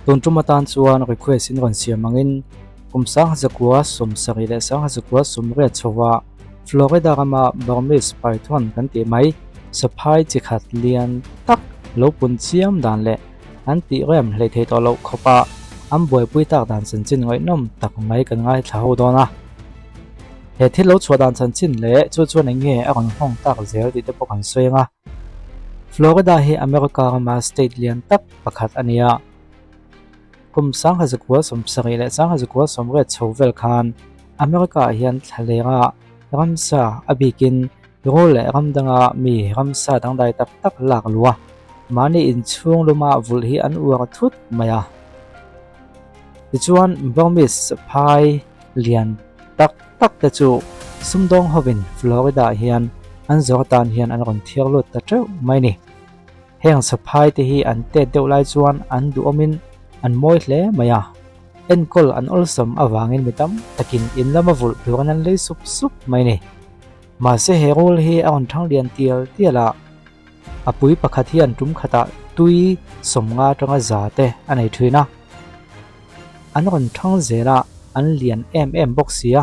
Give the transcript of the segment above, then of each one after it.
Tun tum atan chuan request in rawn siam angin kum 1970 leh 1980 chhoa Florida rama Burmese Python kan tih mai saphai chi khat lian tak lo pun chiam dan leh an tih rem hleih theih tawh loh khawpa an buaipui tak dan chanchin ngaihnawm tak mai kan ngaithla ho dawn a. He thil lo chhuah dan chanchin leh chu chuan eng nge a rawn nghawng tak zel tih te pawh kan sawi ang a. Florida hi America rama state lian tak pakhat a ni a. Kum 1970 leh 1980 chho vel khan America ah hian thlaleng a ramsa a bikin rul leh ram danga mi ramsa dangdai tak tak lak luh a, mahni inchhung luma vulh hi an uar thut mai a. Tichuan Burmese phai lian tak tak te chu sumdawng hovin Florida ah hian an zawr atan hian an rawn thiar lut ta teuh mai ni. Heng saphai te hi an tet deuh lai chuan an duhawmin an mawi hle mai a, enkawl an awlsam avangin mi tam takin in lama vulh turin an lei sup sup mai ni. Mahse he rul hi a rawn thang lian tial tial a, a pui pakhat hian tum khatah tui 50 atanga za te a nei thin a. An rawn thang zel a, an lian em em bawk si a,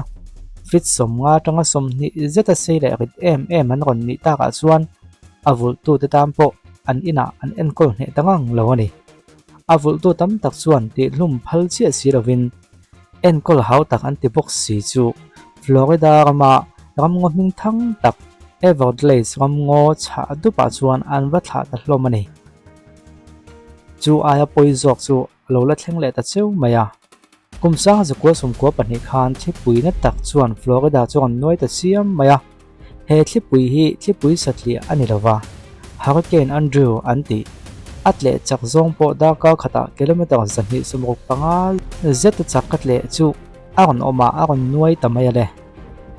feet 50 atanga 20 zeta sei leh rit em em an rawn nih takah chuan a vulhtute tan pawh an inah an enkawl hneh ta ngang lo a ni. A vulhtu tam tak chuan tihhlum phal chiah si lovin enkawl hau tak an ti bawk si chu Florida rama ramngaw hming thang tak Everglades ramngaw chhah dupah chuan an va thlah ta hlawm a ni. Chu aia pawi zawk chu a lo la thleng leh ta cheu mai a. Kum 1992 khan thlipui na tak chuan Florida chu rawn nuai ta chiam mai a. He thlipui hi thlipui satliah a ni lova, Hurricane Andrew an tih. A tleh chak zawng pawh darkar khatah kilometre 265 zeta chak a tleh chu a rawn awm a, a rawn nuai ta mai a le.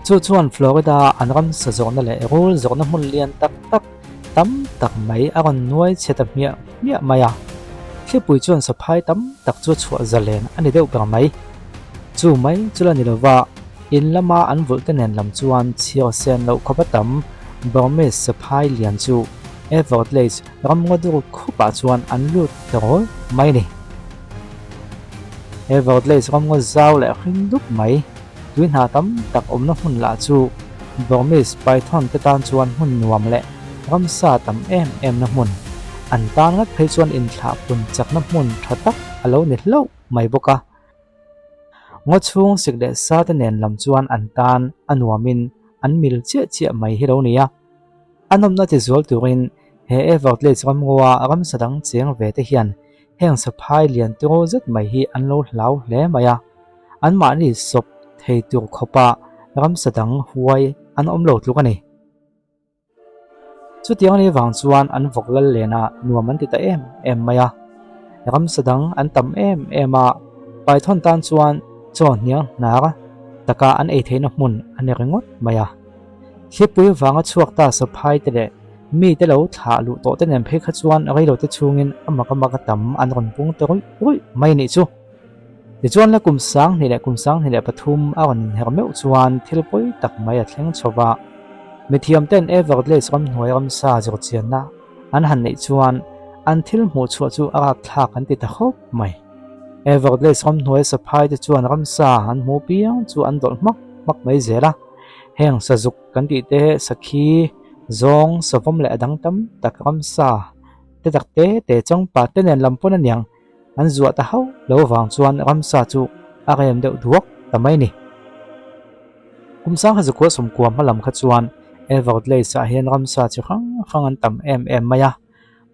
Chu chuan Florida an ramsa zawhna leh rul zawhna hmun lian tak tak tam tak mai a rawn nuai chhe ta hmiah hmiah mai a. Thlipui chuan saphai tam tak chu a chhuah zalen a ni deuh ber mai. Chu mai chu la ni lova, in lama an vulh te nen lam chuan chhiar sen loh khawp a tam Burmese saphai lian chu Everglades ramngaw dur khupah chuan an lut ta rawl mai a ni. Everglades ramngaw zau leh hring dup mai. Tui hna tam tak awmna hmun lah chu Burmese Python te tan chuan hmun nuam leh ramsa tam em em na hmun, an tan ngat phei chuan inthlah pun chakna hmun tha tak a lo ni hlauh mai bawk a. Ngaw chhung sik leh sa te nen lam chuan an tan a nuamin an mil chiah chiah mai hi lo ni a. A nawmna ti zual turin he Everglades ramngawa ramsa dang cheng ve te hian Heng saphai lian tiraw zet mai hi an lo hlau hle mai a, anmahni sawp thei tur khawpa ramsa dang huai an awm lo tluk a ni. Chutiang ni vang chuan an vawk lal lenah nuam an ti ta em em mai a, ramsa dang an tam em em a, Python tan chuan chaw hniang hnar taka an ei theihna hmun a ni ringawt mai a. Thlipui vanga chhuak ta saphai te leh mite lo thlah luh tawh te nen phei kha chuan reilote chhungin a mak a mak a tam an rawn pung ta ruih ruih mai a nih chu. Tichuan la kum 2000 leh kum 2003 a rawn inher meuh chuan thil pawi tak mai a thleng chho va. Mithiam ten Everglades ramhnuai ramsa zirchianna an han neih chuan an thil hmuh chhuah chu a rapthlak an ti ta khawp mai. Everglades ramhnuai saphai te chuan ramsa an hmuh piang chu an dawlh hmak hmak mai zel a. Heng sazuk kan tih te sakhi zawng savawm leh a dang tam tak ramsa te tak te te changpa te nen lam pawn aniang an zuah ta hauh lo avang chuan ramsa chu a rem deuh duak ta mai a ni. Kum 1990 hma lam kha chuan Everglades ah hian ramsa chi hrang hrang an tam em em mai a,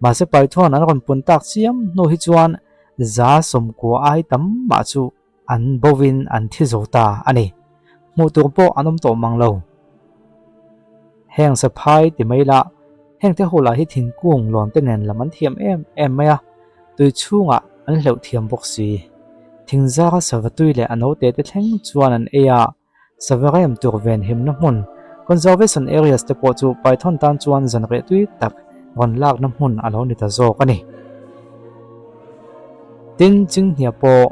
mahse Python an rawn pun tak chiam hnu hi chuan 90 ai tam mah chu An bovin an thi zo ta a ni. Hmuh tur pawh an awm tawh mang lo. Heng saphai ti mai lah, heng te ho lah hi thingkung lawn te nen lam an thiam em em mai a, tui chhungah an hleuh thiam bawk si. Thingzara sava tui leh a naute te thleng chuan an ei a, sava rem tur ven himna hmun, conservation areas te pawh chu Python tan chuan zanreh tui tak rawn lakna hmun a lo ni ta zawk a ni. Tin, Chinghnia pawh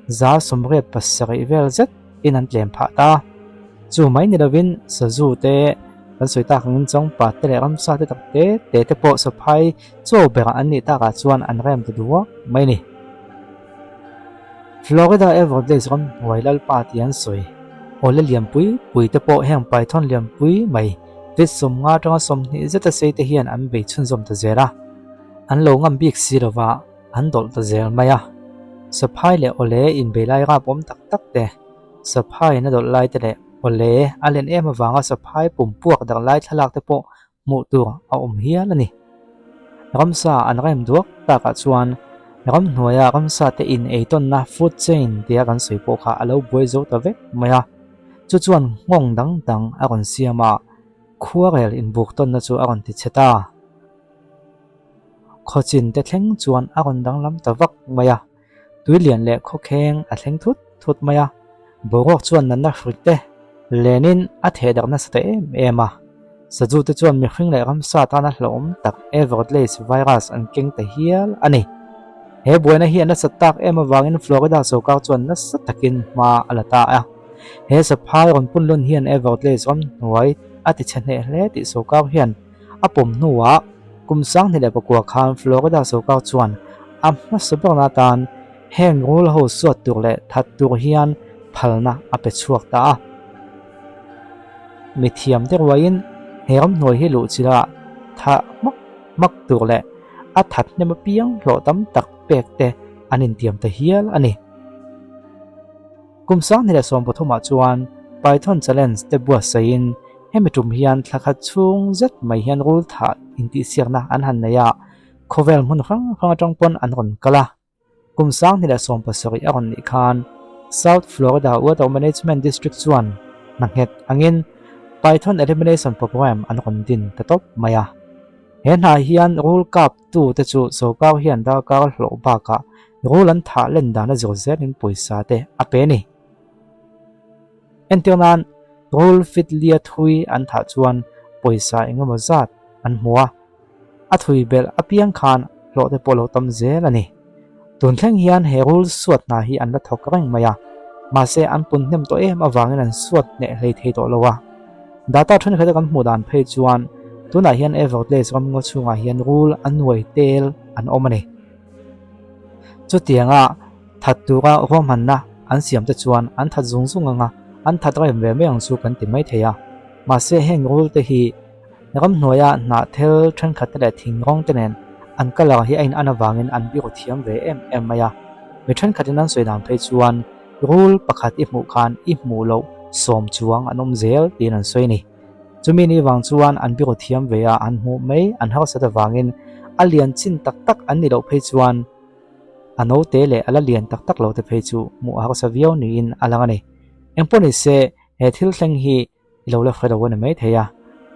87 vel zet in an tlem phah ta. Chu mai ni lovin sazu te kan sawi tak angin changpa te leh ramsa te tak te te te pawh saphai chaw berah an nih takah chuan an rem ta duak mai a ni. Florida Everglades ramhnuai lalpa tih an sawi. Awle lianpui pui te pawh heng Python lianpui mai feet 50 atanga 20 zeta sei te hian an bei chhunzawm ta zel a. An lo ngam bik si lova an dawlh ta zel mai a. Saphai leh awle inbei lai rap awm tak tak te, Saphaiin a dawlh lai te leh awle a len em avanga saphai pum puak darh lai thlalak te pawh hmuh tur a awm hial a ni. Ramsa an rem duak takah chuan ramhnuaia ramsa te in eitawnna food chain tia kan sawi pawh kha a lo buai zo ta vek mai a. Chu chuan nghawng dang dang a rawn siam a, khuarel inbuk tawnna chu a rawn ti chhe ta. Khawchin te thleng chuan a rawn danglam ta vak mai a. Tui lian leh khawkheng a thleng thut thut mai a, boruak chuan natna hruih te lenin a theh darh nasa ta em em a. Sazu te chuan mihring leh ramsa tana hlauhawm tak Everglades virus an keng ta hial a ni. He buaina hi a nasat tak em avangin Florida sawrkar chuan nasa takin hma a la ta a. He saphai rawn punlun hian Everglades ramhnuai a tichhe hneh hle tih sawrkar hian A pawm hnuah kum 2009 khan Florida sawrkar chuan a hmasa berna atan heng rul ho suat tur leh that tur hian phalna a pe chhuak ta a. Mithiam te ruaiin he ramhnuai hi luhchilh a thah hmak hmak tur leh a that hnem apiang hlawh tam tak pek te an intiam ta hial a ni. Kum 2013 ah chuan Python Challenge te buatsaihin Hemi tum hian thla khat chhung zet mai hian rul thah intihsiakna an han nei a, khawvel hmun hrang hrang atang pawn an rawn kal a. Kum 2017 a rawn nih khan South Florida Water Management District chuan hna nghet angin Python Elimination Program an rawn din ta tawp mai a. He hna hian rul kap tu te chu sawrkar hian darkar hlawh bakah rul an thah len dan a zir zelin pawisa te a pe a ni. Entir nan, rul fit lia thui an thah chuan pawisa eng emaw zat an hmu a, a thui belh apiang khan hlawh te pawh lo tam zel a ni. Tun thleng hian he rul suat hna hi an la thawk reng mai a, mahse an pun hnem tawh em avangin an suat hneh hlei thei tawh lo a. Data thenkhat a kan hmuh dan phei chuan tunah hian Everglades ramngaw chhungah hian rul a nuai tel an awm a ni. Chutianga That tura ruahmanna an siam te chuan an that zung zung ang a, an that rem ve mai ang chu kan ti mai thei a. Mahse heng rul te hi ramhnuaia hnah thel thenkhat te leh thing rawng te nen an colour hi a in an avangin an biru thiam ve em em mai a. Mi thenkhatin an sawi dan phei chuan rul pakhat i hmuh khan i hmuh loh sawm chuang an awm zel tiin an sawi a ni. Chumi ni vang chuan an biru thiam ve a, an hmuh mai an harsat avangin a lian chin tak tak an ni loh phei chuan A naute leh a la lian tak tak lo te phei chu hmuh a harsa viau niin a lang a ni. Engpawh ni se, he thil thleng hi i lo la hre lo a ni maithei a.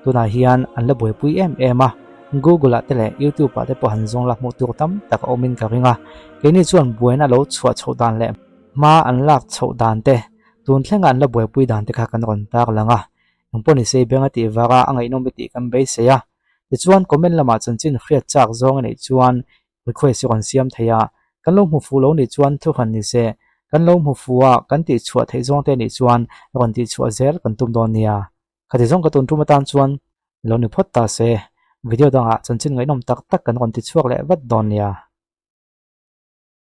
Tunah hian an la buaipui em em a, Google ah te leh YouTube ah te pawh han zawng la hmuh tur tam tak a awmin ka ring a. Keini chuan buaina lo chhuah chhoh dan leh hma an lak chhoh dan te, tun thlenga an la buaipui dan te kha kan rawn tar lang a. Engpawh ni se, beng a tih vara a ngaihnawm i tih kan beisei a. Tichuan, comment lamah chanchin hriat chak zawng a neih chuan Request hi rawn siam thei a, kan lo hmu fuh lo nih chuan thu han ni se, kan lo hmu fuh a, kan tih chhuah theih zawng te nih chuan rawn tih chhuah zel kan tum dawn nia. Khati zawng ka tun tum atan chuan lo ni phawt ta se, video dangah chanchin ngaihnawm tak tak kan rawn ti chhuak leh vat dawn nia.